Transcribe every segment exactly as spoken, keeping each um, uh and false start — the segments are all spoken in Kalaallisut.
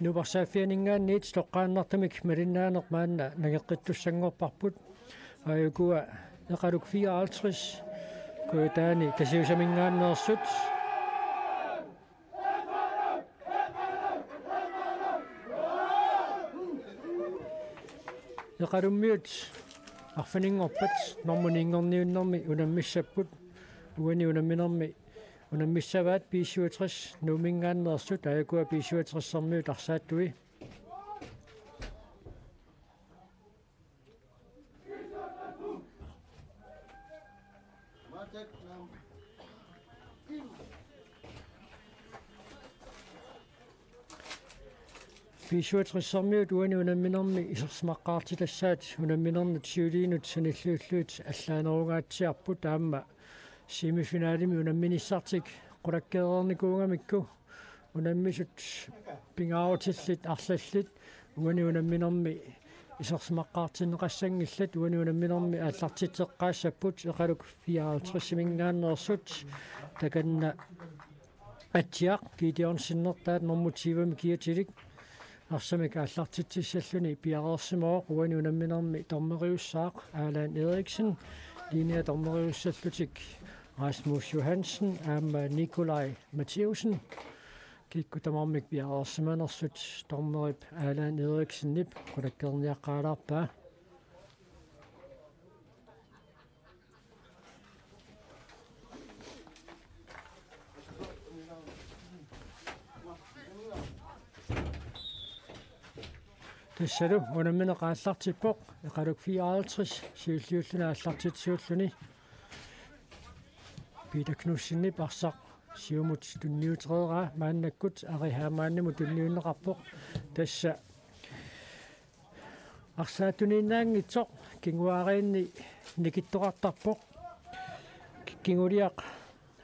Nuup arsaaffianinngaanniit toqqaannartumik malinnaaneq maanna nangeqqittussanngorparput. Aajukua Eqaluk fireoghalvtreds Kujataani Tasiusaminngaanneersut. Eqalummiut arfininngorpat normu niinngorniunnermi unammissapput. Uani unamminermi unammissavaat B syvogtres Nuumminngaanneersut, aajukua B syvogtresermiut arsaattui. B syvogtresermiut uani unamminermi isersimaqqaartitassaat unamminernut siuliinut sanilliullugit allaanerungaatsiarput, aamma semifinalimi unamminissartik qulakkeereernikuugamikku unammisut pingaarutillit arlallit uani unamminermi isersimaqqaartinneqassanngillat. Uani unamminermi aallartitseqqaassapput Eqaluk fireoghalvtredsiminngaanneersut, takanna Atsiaq Gideon sinnertaat normu tyvemi kiatilik arsamik aallartitsissalluni piareersimavoq. Uani unamminermi dommeriussaaq Allan Eriksen, linjea dommeriussallutik Rasmus Johansen aamma Nikolaj Matthæussen. Kikkut tamarmik piareersimanersut dommerip Allan Eriksenip qulakkeerniaqqaalaarpaa. Tassalu unammineq aallartippoq, Eqaluk fireoghalvtreds siulliulluni aallartitsiulluni. Peter Knudsenip arsaq siumut tunniutereeraa, maannakkut Ari Hermannimut tunniunneqarpoq. Tassa arsaattuniinnaanngitsoq kinguaariinni nikittoqartarpoq. Kinguliaq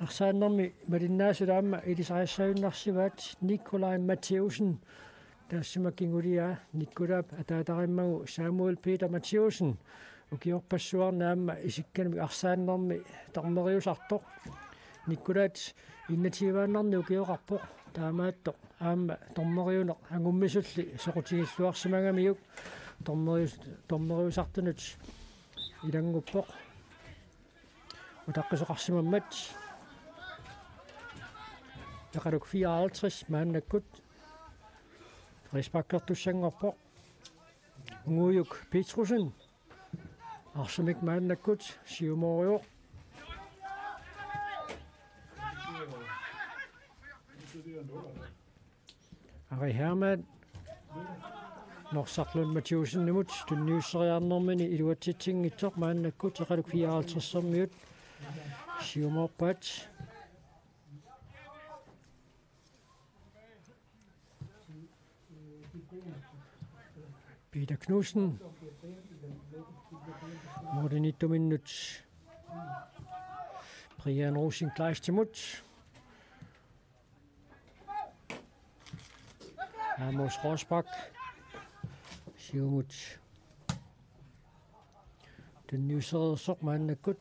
arsaannermi malinnaasut aamma ilisariassagunarsivaat Nikolaj Matthæussen. Taassuma kinguliaa Nikolaap ataatarimmagu Samuel Peter Matthæussen ukiorpassuarni aamma isikkanimi arsaannermi dommeriusartoq. Nikolaat enogtyveannarni ukioqarpoq, taamaattoq aamma dommeriuneq angummisulli soqutigilluarsimagamiuk dommerius-, dommeriusartunut ilannguppoq. Utaqqisoqarsimammat Eqaluk fireoghalvtreds maannakkut frisparkertussanngorpoq. Ngujuk Petrussen arsamik maannakkut siumoorujoq. Ari Hermann Norsaq Lund Mathiussenimut tunniusseriarnermini iluatsitsinngitsoq, maannakkut Eqaluk fireoghalvtredsermiut siumoorpaat. Peter Knudsen. Målimiittuminnut Brian Rosenqvistimut. Amos Rosbach. Siumut tunniussereersoq maannakkut.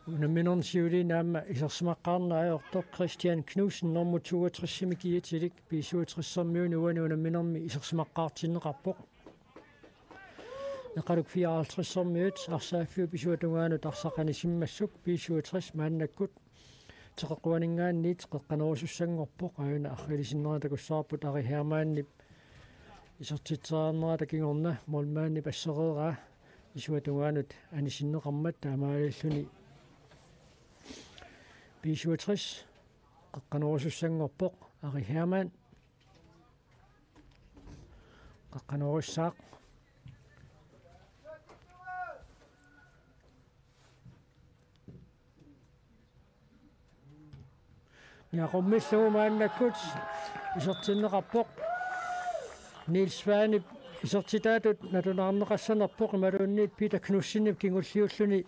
Unamminermi siuliini aamma isersimaqqaarneq ajortoq Christian Knudsen normu toogtresimi kiatilik B syvogtresermiuni uani unamminermi isersimaqqaartinneqarpoq. Eqaluk fireoghalvtredsermiut arsaaffiup isuata tungaanut arsaq anisimmassuk B syvogtres maannakkut teqeqquaninngaanniit qeqqanorusussanngorpoq, aajuna arriilisinnerata takussavarput Ari Hermannip isertitseriarnerata kingorna målmandip assereeraa isuata tungaanut anisinneqarmat, taamaalilluni B syvogtres qeqqanorusussanngorpoq. Ari Hermann qeqqanorussaaq. Niaqqummillugu maannakkut isertinneqarpoq. Niels Svanep isertitaatut nalunaarneqassanerpoq imaluunniit Peter Knudsenip kingulliulluni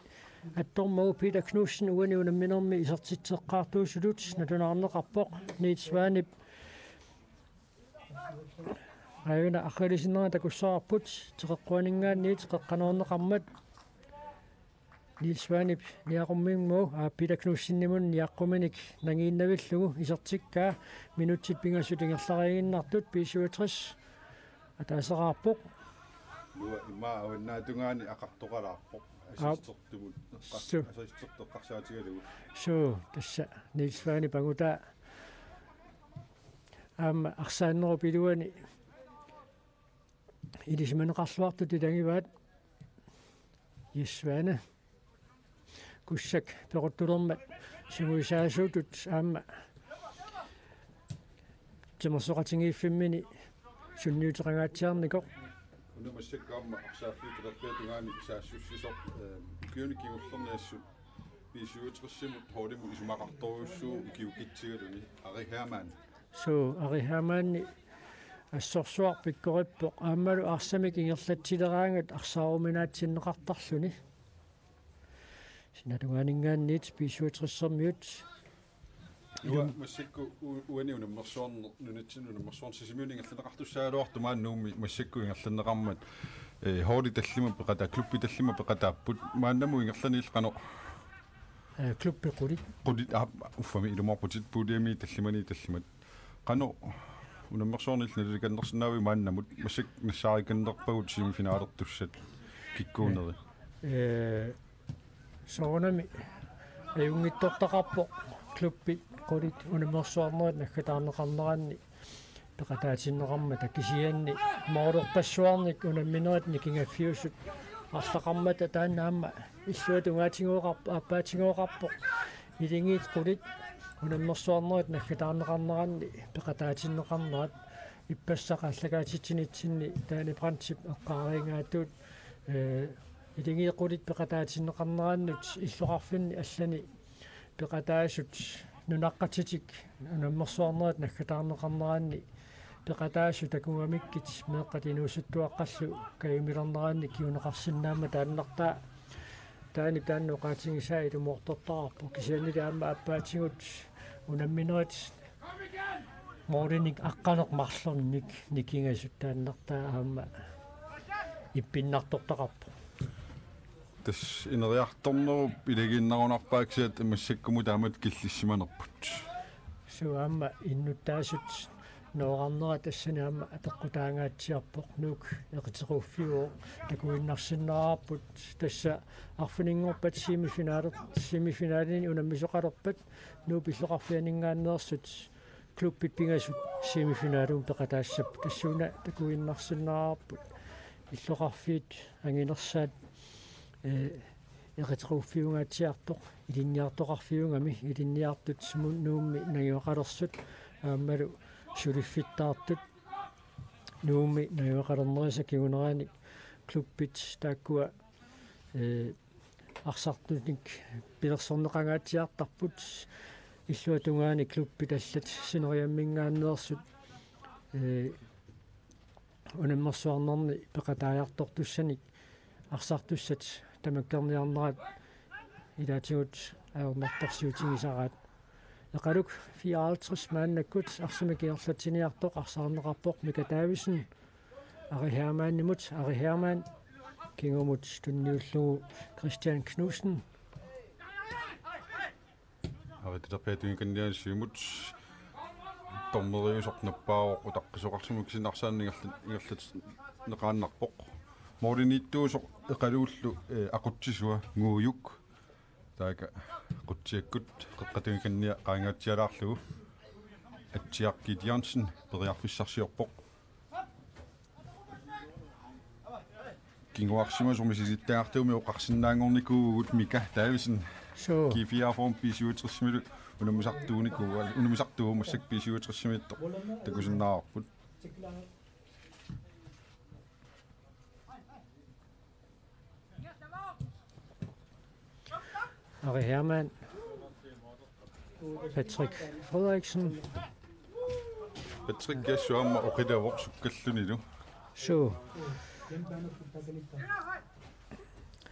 attormagu. Peter Knudsen uani unamminermi isertitseqqaartuusutut nalunaarneqarpoq. Niels Svanep aajuna arriilisinnerata takussavarput teqeqquaninngaanniit qeqqanoorneqarmat. Niels Svanep niaqumminngaanniit, aa, Peter Knudsenimut niaqquminik nangiinnavillugu isertikkaa, minutsit pingasut ingerlariiginnartut B syvogtres ataaseraarpoq. Nua ima avannaatungaani aqartoqalaarpoq. Aap. Assistertumut. Su. Assistertoqqarsaatigalugu. Su, tassa Niels Svanep angutaa aamma arsaannerup iluani ilisimaneqarluartut ilagivaat. Jess Svane. Kussak pequttulermat sungiusaasuutut aamma timersoqatigiiffimmini sunniuteqangaatsiarnikoq. Una massakkut aamma arsaaffiup talerpiata tungaani saassussisoq, eh, ukiuni kingullerni assut B syvogtres-imut holdimut isumaqartorujussuuvoq ukiukitsigaluni Ari Hermann. Suu, Ari Hermann assorsuaq pikkorippoq aammalu arsamik ingerlatsileraangat arsaaruminaatsinneqartarluni. Sinatungaaninngaanniit B syvogtres-ermiut. Uanga massakkut u-, uani unammersuarn-, nunatsinni unammersuarneq Sisimiuni ingerlanneqartussaagaluartoq maani Nuummi massakkut ingerlanneqarmat, eh, holdi tallimat peqataa-, klubbi tallimat peqataapput. Maannamut ingerlaniillu qanoq? Eh, klubbi qulit. Qulit, aa, uffami ilumoorputit puljemi tallimani tallimat. Qanoq unammersuarniillu nalilikannersinnaaviuk maannamut, massakkut nassaarikannerpagut semifinalertussat kikkuuneri? Eh, soorunami ajunngitsortaqarpoq klubbit qulit unammersuarnerit naggataarneqarneranni peqataatinneqarmata, kisianni moororpassuarnik unamminerit nikingaffiusut arlaqarmata taanna aamma illuatungaatigooqarp-, aappaatigooqarpoq. Iligiit qulit unammersuarnerit naggataarneqarneranni peqataatinneqarnerat, ippassaq aallakaatitsinitsinni Dani Brandtip eqqaariingaatut, eh, iligiit qulit peqataatinneqarnerannut illoqarfinni allani peqataasut nunaqqatitik unammersuarnerit naggataarneqarneranni peqataasut takugamikkit meeqqat inuusuttuaqqallu kajumilerneranni kinguneqarsinnaammat taannartaa. Taanna taanna oqaatigisaa ilumoortortaqarpoq, kisiannili aamma aappaatigut unamminerit moolinik aqqaneq-marlunnik nikingasut taannartaa aamma ippinnartortaqarpoq. Tassa ineriartornerup ilagiinnarunarpaa kisianni massakkumut taamatut killissimanerput. Suu, aamma innuttaasut nooqqarnerat tassani aamma apeqqutaangaatsiarpoq, Nuuk eqiteruffiuvoq, takuinnarsinnaavarput tassa arfininngorpat semifinaler-, semifinalini unammisoqalerpat Nuup illoqarfianinngaanneersut klubbit pingasut semifinalimut peqataassapput, tassuuna takuinnarsinnaavarput. Illoqarfiit anginersaat, eh, eqiteruffiungaatsiartoq, ilinniartoqarfiugami, ilinniartut sumut Nuummi najugaqalersut aammalu suliffittaartut Nuummi najugaqalernerisa kingunerannik klubbit taakkua, eh, arsartunik pilersorneqangaatsiartarput, illuatungaani klubbit allat sineriamminngaanneersut, eh, unammersuarnerni peqataajartortussanik arsartussat tamakkerniarnerat ilaatigut ajornartorsiutigisaraat. Eqaluk fireoghalvtreds maannakkut arsamik ingerlatsiniartoq arsaarneqarpoq Mika Davidsen, Ari Hermannimut, Ari Hermann kingumut tunniullugu Christian Knudsen. Ari talerpiata tungaaniit siumut dommeriusoq nappaavoq, utaqqisoqarsimavoq, kisianni arsaannik ingerla-, ingerlanneqaannarpoq. Mooliniittuusoq Eqaluullu, eh, aqutsisua Nguujuk. Taakku aqutsiakkut qeqqata tungaanut qaangaatsialaarlugu. Atsiaq Gideonsen periarfissarsiorpoq. Kinguarsimasoq misilittagartuumik oqarsinnaanngornikuuvugut Mika Davidsen. Suu. G fireogfyrre B syvogtres-imilu unammisartuunikuuvoq, unammisartuuvoq massakkut B syvogtres-imiittoq takusinnaavarput. Ari Hermann. Patrick Frederiksen. Patrick Jassu aamma oqilavoq sukkallunilu. Suu.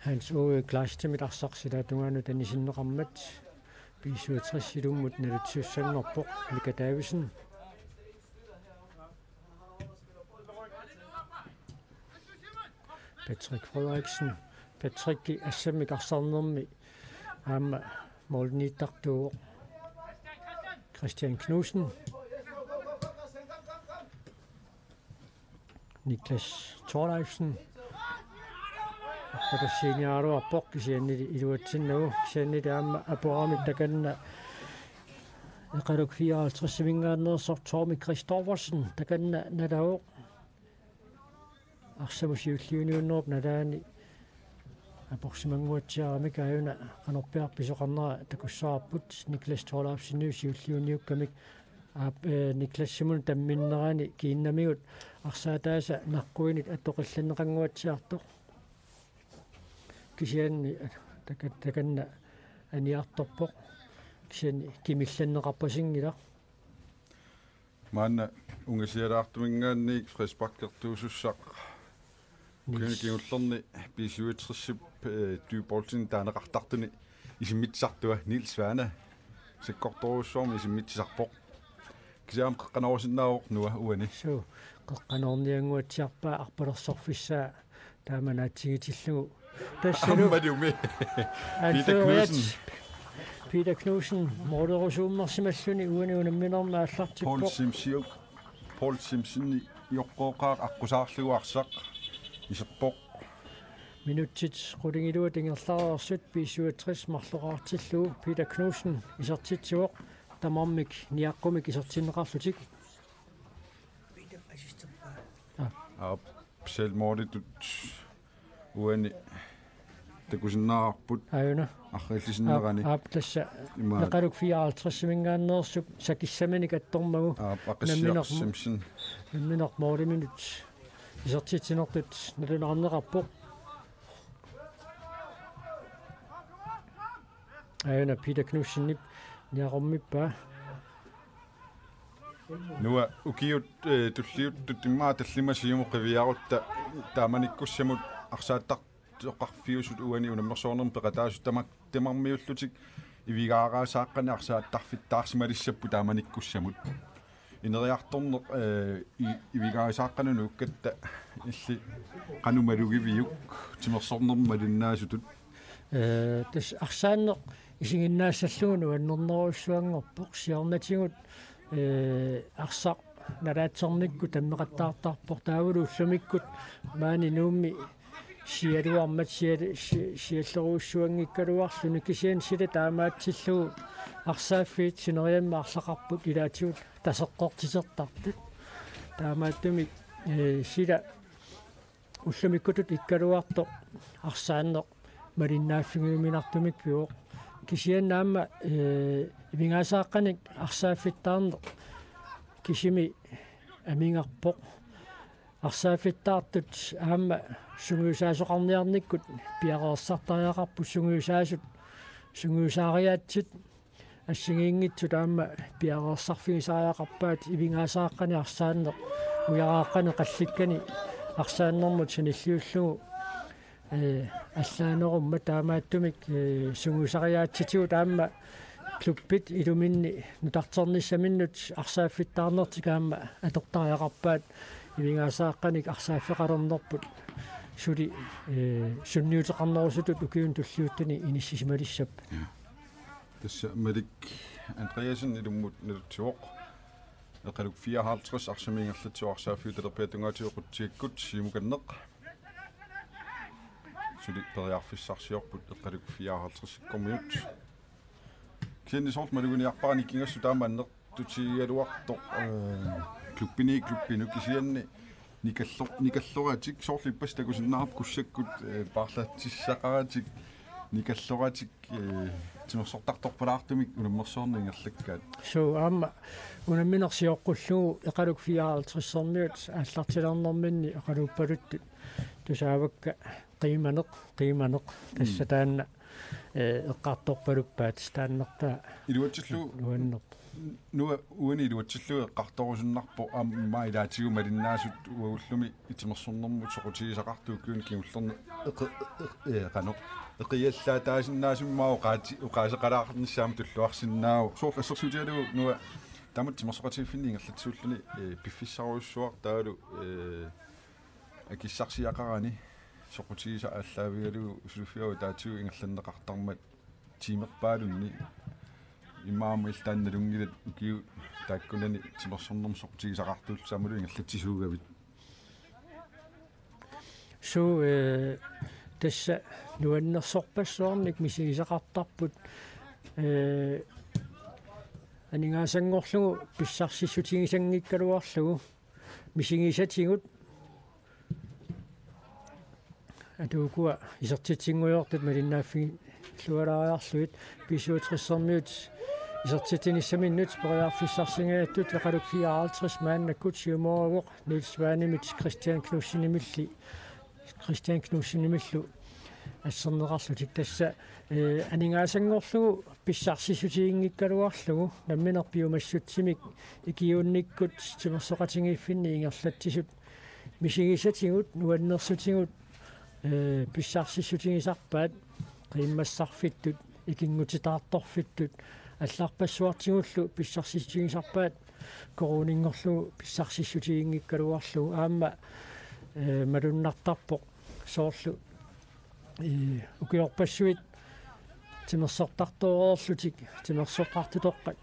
Hans Ove Kleistimit arsaq silata tungaanut anisinneqarmat B syvogtres ilummut naluttussanngorpoq, Mika Davidsen. Patrick Frederiksen, Patrick assammik arsarnermi aamma målimiittartuuvoq Christian Knudsen. Niklas Thorleifsen. Arpatassiiniaraluarpoq kisianni iluatsinnagu, kisianni aamma apuramik takanna Iqaluk fireoghalvtredsiminngaanneersoq Tommy Christoffersen takanna nalavoq. Arsamut siulliuniunnerup nalaani aporsimannguatsiaramik aajuna qanorpiaq pisoqarnera takussavarput Niklas Thorleifsenip siulliuniukkamik aap, eh, Niklasimut tamminnerani kiinnamigut arsaataasa naqquinit attoqillanneqannguatsiartoq. Kisianni taka-, takanna aniartorpoq. Kisianni kimillanneqarpasinngilaq. Maanna ungasialaartuminngaanniit frisparkertuusussaq. Niels. Kingullerni B syvogtres-ip, eh, Dyboltini taaneqartartuni isimmitsisartua Niels Svane. Sakkortoorujussuarmik isimmitsisarpoq. Kisianni qeqqanoorusinnaavoq Noah uani. Suu, qeqqanoorniannguatsiarpaa arpalersorfissaa taama naatsigitillugu. Tassalu. Ammalumi. Peter Anføreriat Knudsen. Peter Knudsen, målerusuummersimalluni uani unamminermi aallartippoq. Paul Simsiuk. Paul Simpson joqqooqaaq aqqusaarlugu arsaq iserpoq. Minutsit qulingiluat ingerlareersut B syvogtres marloraartillugu Peter Knudsen isertitsivoq, tamarmik niaqqumik isertinneqarlutik. Aap, selvmålitut uani takusinnaavarput. Aajuna. Arriillisinnerani. Aap, aap, tassa. Imaat. Iqaluk fireoghalvtredsiminngaanneersup sakissaminik attormagu. Aap, Aqassiaq nammineq-, Simpson. Nammineq måliminut isertitsinertut nalunaarneqarpoq. Aajuna Peter Knudsenip niaqummippaa. Noah, ukiut, eh, tulliuttut immaqa tallimat siumut qiviarutta taamanikkussamut arsaattartoqarfiusut uani unammersuarnermi peqataasut tamak-, tamarmiullutik Ivigaarisaaqqanik arsaattarfittaarsimalissapput taamanikkussamut. Ineriartorneq, eh, i-, Ivigaarisaaqqanut nuukkatta illit qanoq malugiviuk timersornermut malinnaasutut? Eh, tassa arsaanneq isiginnaassallugu nuannernerujussuanngorpoq, siornatigut, eh, arsaq nalaatsornikkut tammeqattaartarpoq, taavalu ullumikkut maani Nuummi sialuarmat sial-, si-, siallerujussuanngikkaluarluni, kisianni sila taamaatsillugu arsaaffiit sineriammi arlaqarput ilaatigut taseqqortitertartut. Taamaattumik, eh, sila ullumikkutut ikkaluartoq arsaanneq malinnaaffigiuminartumik pivoq. Kisianni aamma, eh, Ivigaarisaaqqanik arsaaffittaarneq kisimi amigarpoq. Arsaaffittaartut aamma sungiusaasoqarniarnikkut piareersartariaqarput, sungiusaasut sungiusaariaatsit assigiinngitsut aamma piareersarfigisariaqarpaat. Ivigaarisaaqqani arsaanneq ujaraaqqani qallikkani arsaannermut sanilliullugu, eh, allaanerummat, taamaattumik, eh, sungiusariaatsitigut aamma klubbit iluminni nutarternissaminnut arsaaffittaarnertik aamma atortariaqarpaat, Ivigaarisaaqqanik arsaaffeqalernerput suli, eh, sunniuteqarnerusutut ukiuni tulliuttuni inissisimalissapput. Ja. Tassa Malik Andreasen ilummut nalutsivoq. Iqaluk fireoghalvtreds arsamik ingerlatsivoq arsaaffiutalerpiata tungaatigut Qutsiakkut, Siumukanneq. Suli periarfissarsiorput Iqaluk fireoghalvtredsikkormiut. Kisianni soorlu maluginiarpara nikingassut taama annertutigigaluartoq, eh, klubbini klubbinut, kisianni nikallo-, nikalloratik, soorlu ippassaq takusinnaavarput Kussakkut, eh, paarlatsissaqaratik, nikalloratik, eh, timersortartorpalaartumik unammersuarneq ingerlakkaat. Suu, aamma unammineq sioqqullugu Iqaluk fireoghalvtredsermiut aallartilernerminni oqaluuppaluttut tusaavakka: qiimaneq, qiimaneq. Tassa, mm, taanna, eh, eqqartorpaluppaat taannertaa. Iluatsillugu nuannerpoq. Noah uani iluatsillugu eqqartorusunnarpoq, aamma ilaatigut malinnaasut uagullumi timersornermut soqutigisaqartut ukiuni kingullerni eqi-, eq-, eh, qanoq, eqiallaataasinnaasumik, aamma oqaati-, oqaaseqalaarnissaa aamma tulluarsinnaavoq. Soorlu assersuutigalugu Noah, taamatut timersoqatigiiffinni ingerlatsisuulluni, eh, piffissarujussuaq taavalu, eh, akissarsiaqarani. soqutigisaq aallaavigalugu suliffia utaatigut ingerlanneqartarmat tiimerpaalunni. Immaqa aamma illit taanna nalunngilat ukiut taakkunani timersornermut soqutigisaqartuullutit aammalu ingerlatsisuugavit? Suu, eh, tassa nuannersorpassuarnik misigisaqartarput, eh, aningaasanngorlugu pissarsissutigisanngikkaluarlugu misigisatigut atuukua isertitsinngujortut malinnaaffigilualaariarlugit B syvogtressermiut isertitsinissaminnut periarfissarsingajattut Eqaluk fireoghalvtreds maannakkut siumooruvoq Niels Svanemit Christian Knudsenimilli, Christian Knudsenimillu asserneqarlutik. Tassa, eh, aningaasanngorlugu pissarsissutiginngikkaluarlugu nammineq piumassutsimik ikiuunnikkut timersoqatigiiffinni ingerlatsisut misigisatigut, nuannersutigut, eh, pissarsissutigisarpaat, qiimmassarfittut, ikinngutitaartorfittut, allarpassuartigullu pissarsissutigisarpaat, koruuninngorlugu pissarsissutiginngikkaluarlugu aamma, eh, malunnartarpoq soorlu, eh, ukiorpassuit timersortartoreerlutik, timersortartutoqqat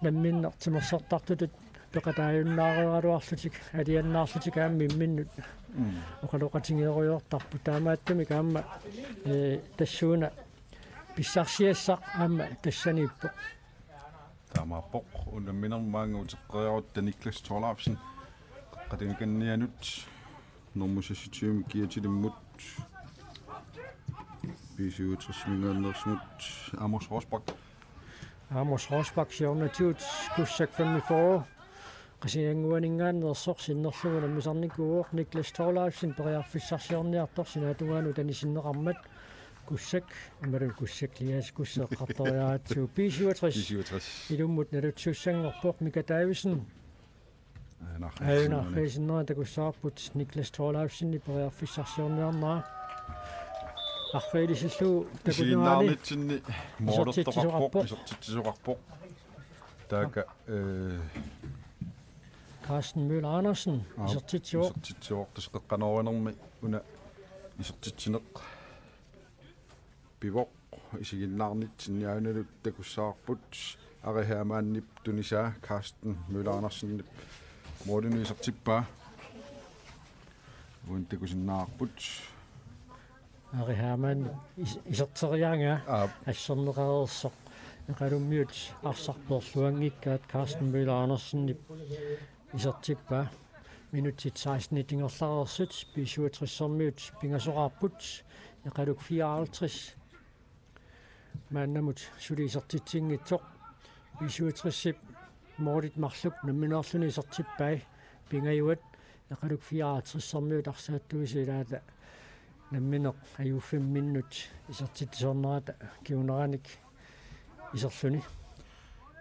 namminneq timersortartutut peqataajunnaareraluarlutik, aliannaarlutik aamma imminnut. Mm. Oqaloqatigeerujoortarput. Taamaattumik aamma, eh, tassuuna pissarsiassaq aamma tassaniippoq. Taamaappoq. Unamminermi maanga uteqqeriarutta Niklas Thorleifsen, qeqqatigikannianut normu seksogtyve kiatilimmut B syvogtresiminngaanneersimut, Amos Rosbach. Amos Rosbach siornatigut Kussak femogfyrre Qasigiannguaninngaanneersoq sinnerlugu nammisarnikuuvoq. Niklas Thorleifsen periarfissarsiorniartoq sinaatungaanut anisinneqarmat Kussak, imaluunniit Kussak Lias, Kussak eqqartoriaratsigu, B syvogtres B syvogtres. Ilummut naluttuussanngorpoq. Mika Davidsen. Aajuna arfineq-sinnerani takussavarput Niklas Thorleifsenip periarfissarsiorniarnera. Arfeelisillugu takutugaani isiginnaarnitsinni moolertoqarpoq, isertitsisoqarpoq. Isertitsisoqarpoq. Taakku, eh, Carsten Møller Andersen, aap, isertitsivoq. Isertitsivoq, tassa qeqqanoorunermi una isertitsineq pivoq. Isiginnaarnitsinni aajuna takussavarput Ari Hermannip tunisaa Carsten Møller Andersenip målinut isertippaa. Uani takusinnaavarput. Ari Hermann is-, iserteriaraa, aap, asserneqareersoq. Eqalummiut arsaq peerluanngikkaat Carsten Møller Andersenip isertippaa. Minutsit seksten ingerlareersut B syvogtressermiut pingasoqarput, Eqaluk fireoghalvtreds maannamut suli isertitsinngitsoq. B syvogtresip målit marluk nammineerluni isertippai, pingajuat Eqaluk fireoghalvtredsermiut arsaattuisa ilaata nammineq ajuuffimminnut isertitsisornerata kinguneranik iserluni.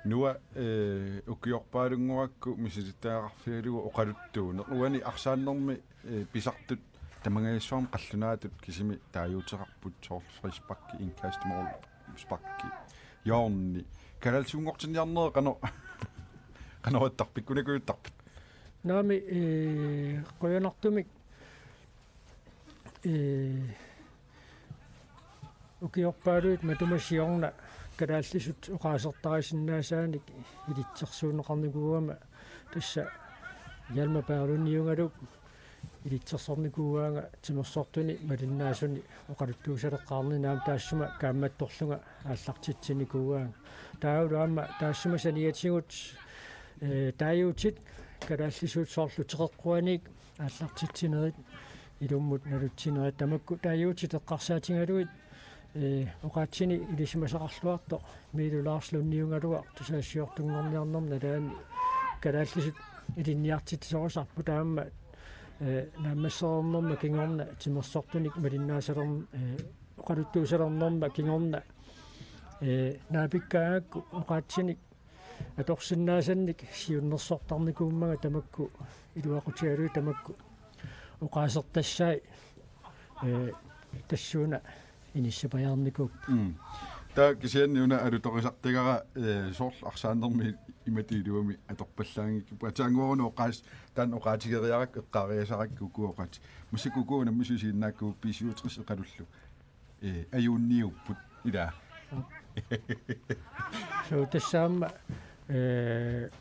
Nua, eh, ukiorpaalunngoorakku misilittagaqarfigalugu oqaluttuuneq. Uani arsaannermi, eh, pisartut tamangajassarmi qallunaatut kisimi taaguuteqarput, soorlu frisparki, indkast, mål, sparki, hjørni. Kalaallisuunngortinniarneri qano-, qanoq-ttarpikkunikujuttarput? Naamik, eh, qujanartumik, eh, ukiorpaaluit matuma siorna kalaallisut oqaasertarisinnaasaanik ilitsersuunneqarnikuugama, tassa Hjalmar Berglundiugaluup ilitsersornikuugaanga timersortuni malinnaasuni oqaluttuusaleqqaarnini, aamma taassuma kaammattorlunga aallartitsinikuugaanga. Taavalu aamma taassuma saniatigut, eh, taaguutit kalaallisut soorlu teqeqquaniit aallartitsinerit, ilummut nalutsinerit, tamakku taaguutit eqqarsaatigalugit, eh, oqaatsini ilisimasaqarluartoq Miilu Lars Lundiugaluaq tusagassiortunngorniarnermi nalaani kalaallisut ilinniartitsisorusarput, aamma, eh, naammassereernerma kingorna timersortunik malinnaasalern-, eh, oqaluttuusalernerma kingorna, eh, naapikkaangakku oqaatsinik atorsinnaasannik siunnersortarnikuummanga tamakku iluaqutigalugit tamakku oqaasertassai, eh, tassuuna inissapajaarnikuupput. Mm. Taa kisianni una alutorisartagara, eh, soorlu arsaannermi imatut iluamik atorpallaanngikkupput. Ataannguaruna oqaas-, taanna oqaatigeriarakku eqqaariasarakku uku oqaat. Massakkut uku unammisut isiginnaakkagut B syvogtres Eqalullu. Eh, ajuunniupput ilaa. Suu, tassa aamma, eh,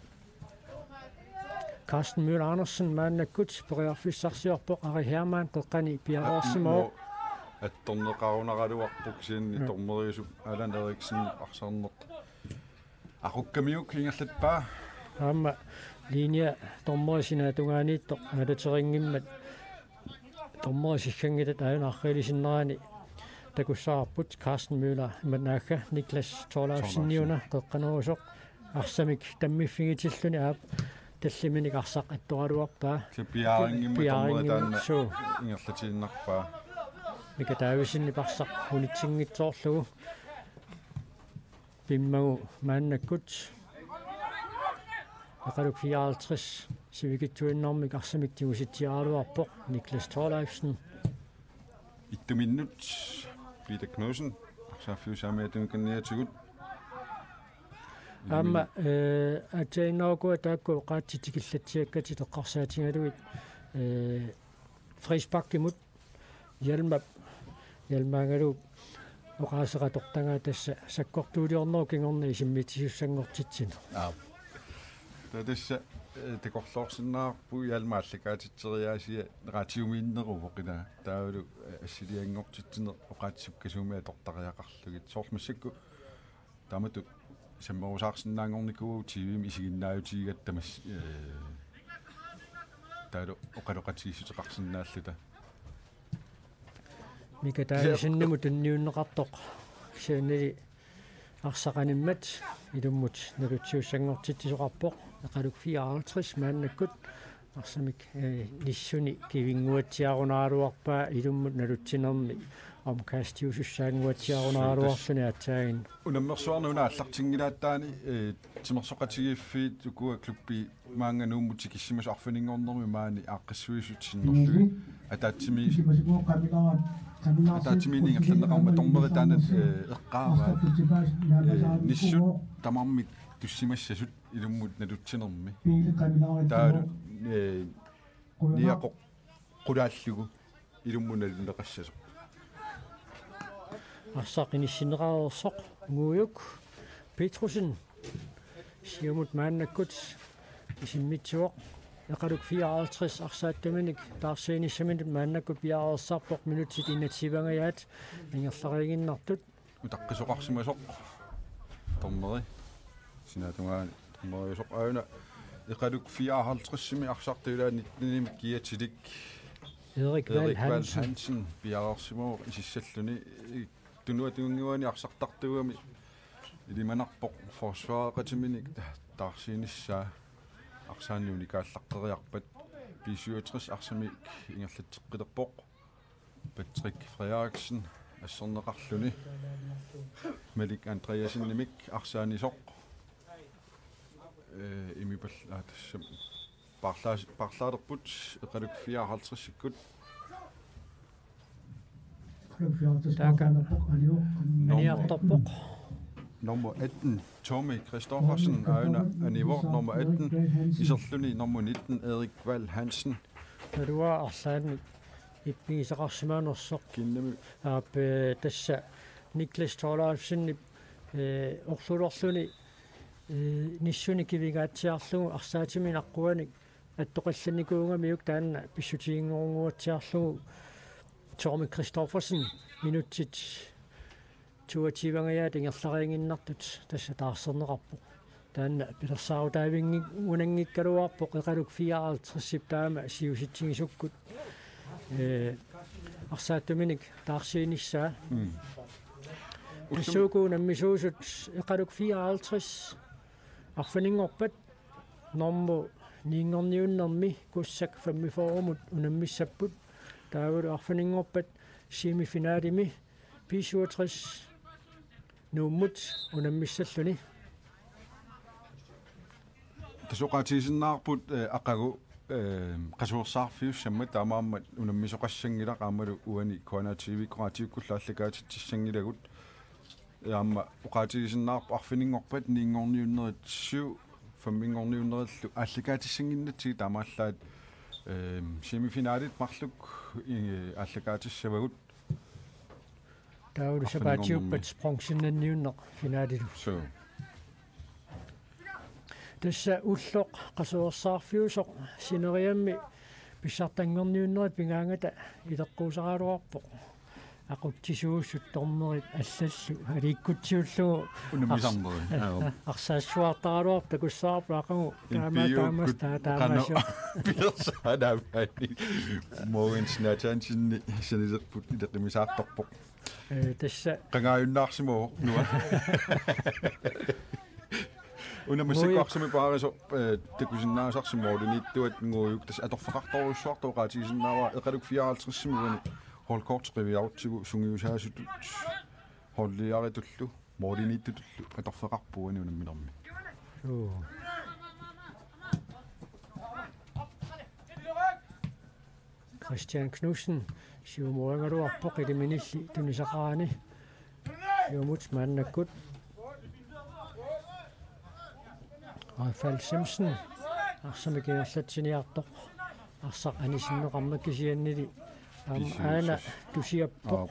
Carsten Møller Andersen maannakkut periarfissarsiorpoq, Ari Hermann qeqqani piareersimavoq. Attorneqarunaraluarpoq kisianni. Joo. Dommeriusup Allan Eriksen arsaarneq aqukkamiuk ingerlappaa. Aamma linja dommeri sinaatungaaniittoq aalateriinngimmat dommeri sigganngilaq, aajuna arriilisinneraani takussavarput. Carsten Møller imaannaakka Niklas Thorleifseniuna qeqqanerusoq arsamik tammiffigitillugu aap tallimanik arsaq attoraluarpaa. Se piaarinngimmik dommeri taanna, suu, ingerlatiinnarpaa. Mika Davidsenip arsaq unitsinngitsoorlugu. Pimmagu maannakkut Eqaluk fireoghalvtreds sivikitsuinnarmik arsamik tigusitsiaraluarpoq Niklas Thorleifsen. Ittuminnut Peter Knudsen arsaaffiup saamiata tungaaniatigut. Aamma, eh, aatsaannguaq taakku oqaatsit tikillatsiakkatit eqqarsaatigalugit, eh, frisparkimut Hjalmap, Hjalmaagaluup oqaaseq atortagaa tassa sakkortuuliornerup kingorna isimmitsisussanngortitsineq. Aap. Taava tassa, eh, takorloorsinnaavarput Hjalmap aallakaatitseriaasia raatiumiinneruvoq ilaa. Taavalu, eh, assilianngortitsineq oqaatsip sukkasuumik atortariaqarlugit. Soorlu massakkut taamatut sammerusaarsinnaanngornikuuagut T V-mi isiginnaajutigigatta mas-, eh, taavalu oqaloqatigiissuteqarsinnaalluta. Mika Davidsenimut tunniunneqartoq. Kisiannili arsaq animmat ilummut nalutsiussanngortitsisoqarpoq. Eqaluk fireoghalvtreds maannakkut arsamik, eh, nissuni kivinnguatsiarunaraluarpaa ilummut nalutsinermi omkastiusussaannguatsiarunaraluarluni aatsaannguaq. Unammersuarnut una aallartinngilaat taanna, eh, timersoqatigiiffiit ukua klubbi maanga Nuummut tikissimasut arfininngornermi maani aaqqissuisut sinnerlugit. Ataatsimi-, ataatsimiinneq ingerlanneqarmat dommeri taanna, eh, eqqaavaa. Eh, nissut tamarmik tussimassasut ilummut nalutsinermi. Taavalu, eh, niaqoq qulaallugu ilummut nalunneqassasoq. Arsaq inissinneqareersoq Ngujuk Petrussen siumut maannakkut isimmitsivoq. Eqaluk fireoghalvtreds arsaattuminik taarsiinissaminut maannakkut piareersarpoq, minutsit enogtyve-ngangajaat ingerlariiginnartut. Utaqqisoqarsimasoq dommeri. Sinaatungaani dommeriusoq aajuna Eqaluk fireoghalvtredsimi arsartup ilaa nittenimik kiatilik Erik Vahl Hansen piareersimavoq isissalluni. Tunuata tungaanni arsartartuugami ilimanarpoq forsvareqatiminik ta-, taarsiinissaa. Arsaanni unikaallaqqeriarpat B syvogtres arsamik ingerlatseqqilerpoq. Patrick Frederiksen asserneqarluni Malik Andreassenimik arsaanisoq. Eh, imipal-, aa, tassami paarlaas-, paarlaalerput Eqaluk fireoghalvtredsikkut. Taakku aniartorpoq. Nummer atten, Tommy Christoffersen, aajuna anivoq. Nummer atten, iserluni nummer nitten, Erik Vahl Hansen. Naluara arlaannik ippigisaqarsimaanersoq. Kiinnami. Aap, eh, tassa Niklas Thorleifsenip, eh, orlulerluni, eh, nissuni kivingaatsiarlugu arsaatiminit aqquanik attoqallannikuugamiuk, taanna pissutiginngorunguatsiarlugu Tommy Christoffersen minutsit toogtyve-ngangajaat ingerlariiginnartut tassa taarserneqarpoq. Taanna pilersaarutaavinngi-, unanngikkaluarpoq Eqaluk fireoghalvtredsip taama siusitsigisukkut, eh, arsaattuminik taarsiinissaa. Mm. Ullumi- Tassuuku unammisuusut Eqaluk fireoghalvtreds arfininngorpat normu niinngorniunnermi Kussak femogfyrremut unammissapput. Taavalu arfininngorpat semifinalimi B syvogtres Nuummut unammissalluni. Tassa oqaatigisinnaavarput, eh, aqagu, eh, qasuersaarfiussammat, taamaammat unammisoqassanngilaq, aammalu uani K N R T V-kkoraatiukkullu aallakaatitsissanngilagut. Aamma oqaatigisinnaarpoq arfininngorpat niinngorniunnerit syv, femminngorniunnerillu aallakaatissannginnatsigit taamaallaat, ehm, semifinalit marluk, eh, aallakaatissavagut. Taavalu arfininngornermi sapaatiuppat bronzennanniunneq finalilu. Suu. Tassa ulloq qasuersaarfiusoq sineriammi pissartanngorniunnerit pigaangata ileqquusaraluarpoq. Aqutsisuusut dommeri allallu aliikkutsiullugu. Unammisarneri. Ars-, aap. Arsaassuartaraluarpoq takussavarput aqagu taama N P U-kkut taamassa taa-, qanoq taamaasoq. Pilersaanaappaani. Mogens Nathansenip sanilerput ileqimisaartarpoq. Ee, tassa. Qangaajunnaarsimavoq, Noah. Una Mogens. Massakkut arsamik paarisoq, eh, takusinnaasarsi målimiittuat Ngujuk tassa atorfeqartorujussuartoq oqaatigisinnaavara, Eqaluk fireoghalvtredsimi uani holdkorti qiviarutsigu sungiusaasutut holdiaritullu målimiittutullu atorfeqarpoq uani unamminermi. Suu. Christian Knudsen siumorigaluarpoq iliminilli tunisaqarani. Siumut maannakkut. Rafael Simpson arsamik ingerlatsiniartoq. Arsaq anisinneqarmat kisiannili aamma aana tusiappoq. Aap.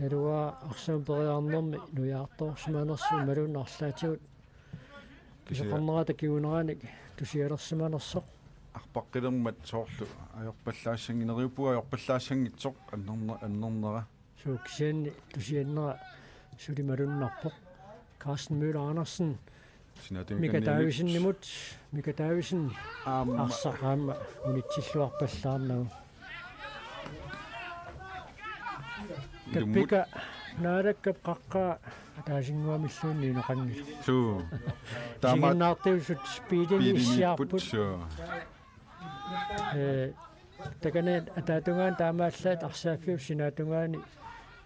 Naluara arsamik periarnermi nujaartoorsimanersoq imaluunniit arlaatigut Tusia- pisoqarnerata kinguneranik tusialersimanersoq. Arpaqqilermat soorlu ajorpallaassanngilaq, neriuppunga ajorpallaassanngitsoq annerne-, annernera. Suu, kisianni tusiannera suli malunnarpoq. Carsten Møller Andersen. Sinaata Mika Mika Davidsen. Davidsenimut. Mika Davidsen. Aamma. Arsaq aamma unitsilluarpallaarnagu. Ilummut. Tappika Naalakkap qaqqaa ataasinnguamilluunniit inoqanngilaq. Suu. Taamaat isiginnaartuusut biilini biiliniipput, issiarput. Suu. Ee, takani ataatungaani taamaallaat arsaaffiup sinaatungaani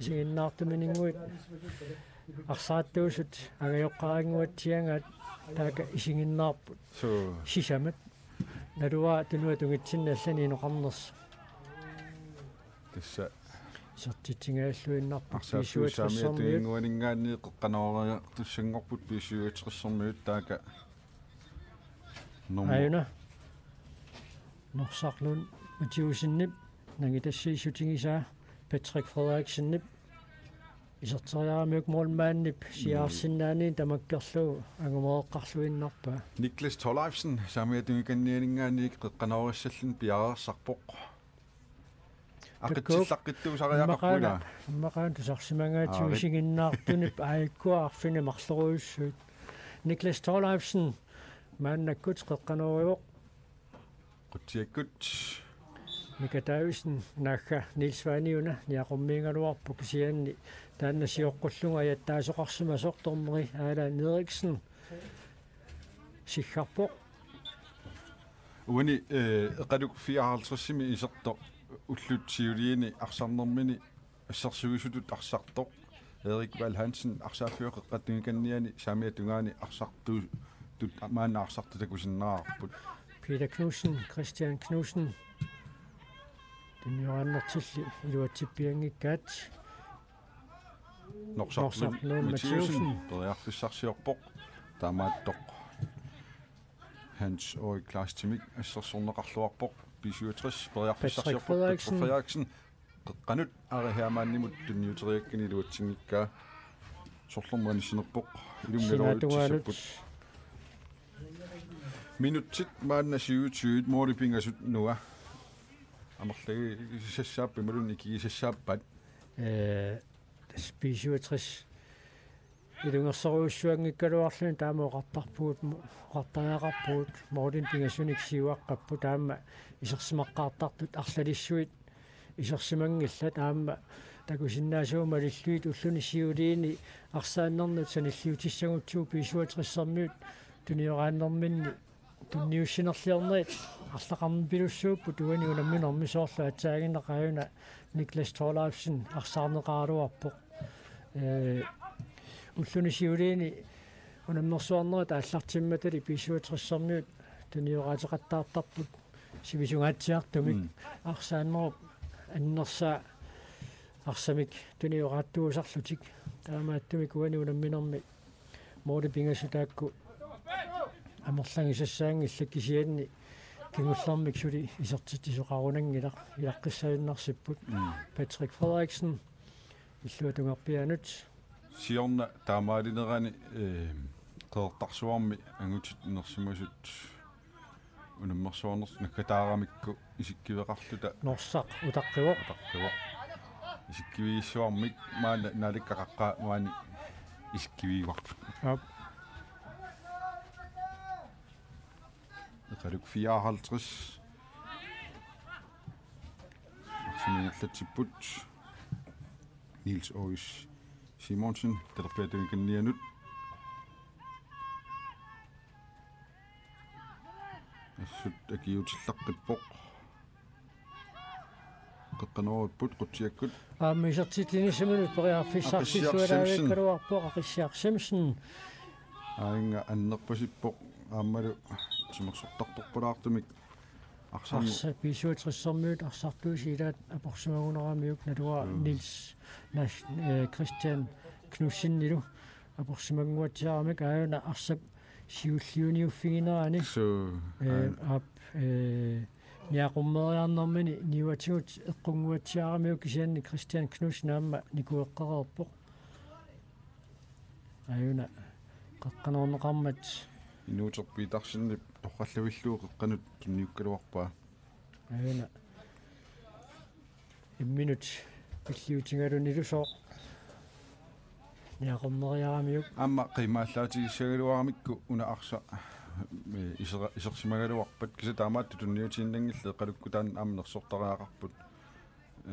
isiginnaartumininnguit arsaattuusut angajoqqaarinnguatsiagaat taakku isiginnaarput. Suu. Sisamat. Naluara tunuata tungitsinni allani inoqarnersoq. Tassa. Isertitsingajalluinnarpoq arsaaffiup B syvogtressermiut. Saamiatunginnguaninngaanniit qeqqanooriartussanngorput B syvogtressermiut taakku. Nummer. Aajuna. Norsaq Lund Mathiussenip, nangitassiissutigisaa Patrick Frederiksenip, iserteriaramiuk målmandip siaarsinnaaniit tamakkerlugu angumereqqarluinnarpaa. Niklas Thorleifsen, saamiatungikannianinngaanniit qeqqanoorissalluni piareersarpoq. Takkuuk. Aqitsilluaqqittuusariaqarpoq ilaa. Immaqaana, immaqaana tusarsimangaatsigut. Aarit. Isiginnaartunit aajukkua arfineq-marlorujussuit. Niklas Thorleifsen, maannakkut qeqqanoorivoq. Qutsiakkut. Mika Davidsen, naagga Niels Svane una niaqormiigaluarpoq kisianni taanna sioqqullugu ajattaasoqarsimasoq dommeri Allan Eriksen siggarpoq. Uani, eh, Eqaluk fireoghalvtredsimi isertoq ullut siuliini arsarnermini assersuisutut arsartoq Erik Valhansen arsaaffiup qeqqata tungaanniani saamiata tungaani arsartu-, tut-, maanna arsartut takusinnaavarput. Peter Knudsen, Christian Knudsen. Tunioraannertilli iluatsippianngikkaat. Norsaq Lund Mathiussen. Norsaq Lund Mathiussen. Periarfissarsiorpoq. Taamaattoq Hans Ulrik Kleistimik assersorneqarluarpoq. B syvogtres periarfissarsiorpoq. Patrick Frederiksen. Patrick Frederiksen. Qeqqanut Ari Hermannimut tunniuteriakkani iluatsinngikkaa. Sorlermut anissinerpoq. Ilumut sinaatungaanut. Naloriutsissapput. Minutsit maanna syvogtyve, måli pingasut Noah. Amerlagisassaappat imaluunniit ikigisassaappat. Eh, tassa B syvogtres ilungersorujussuanngikkaluarluni taama oqartarpugut, oqartariaqarpugut, målinik pingasunik siuaqqapput, taama isersimaqqaartartut arlalissuit isersimanngillat, aamma takusinnaasavut malillugit ulluni siuliini arsaannernut sanilliutissagutsigu B syvogtressermiut tunioraannerminni tunniussinerliornerit arlaqarnipilussuupput uani unamminermi, soorlu aatsaaginnaq aajuna Niklas Thorleifsen arsaarneqaraluarpoq. Eh, ulluni siuliini unammersuarnerit aallartimmatali B syvogtressermiut tunioraatseqattaartarput sivisungaatsiartumik. Mm. Arsaannerup annersaa arsamik tunioraattuusarlutik. Taamaattumik uani unamminermi måli pingasut taakku amerlagisassaanngillat, kisianni kingullermik suli isertitsisoqarunanngilaq, ilaqqissaannarsipput. Mm. Patrick Frederiksen, illuatungarpianut. Siorna taamaalinerani, eh, Qeqertarsuarmi angutit inersimasut unammersuarnersut naggataaramikku isikkiveqarluta. Norsaq utaqqivoq. Utaqqivoq. Isikkivigissuarmik maanna Naalakkersuisut maani isikkivigivarput. Aap. Eqaluk fireoghalvtreds. Arsaq ingerlatsipput. Niels Aas Simonsen, talerpiata tungaaninngaanniit. Assut akiuuteqqipput. Qeqqanoorput Qutsiakkut. Aamma isertitsinissiminut periarfissarsiugaluarpoq Aqissiaq Simpson. Aajuna annerpasippoq aammalu timersortartorpalaartumik arsarmi. Arsaq B syvogtressermiut arsartuusilaat aporsimagunaramiuk naluara. Mm. Niels Nas-, eh, Christian Knudsenilu aporsimannguatsiaramik aajuna arsap siulliuniuffiginerani. Suu, eh, aajuna. Aap, eh, niaqormeriarnermini niuatigut eqqunnguatsiaramiuk kisianni Christian Knudsen aamma nikueqqereerpoq. Aajuna qeqqanoorneqarmat. Inuuterpit Petersenip torrallavillugu qeqqanut tunniukkaluarpaa. Aajuna imminut pilliutigalunilu sooq niaqorneriaramiuk. Aamma qiimmaallaatigissagaluaramikku una arsaq, eh, isera-, isersimagaluarpat kisianni taamaattut tunniutiinnanngillat, Eqalukkut taanna aamma nersortariaqarput.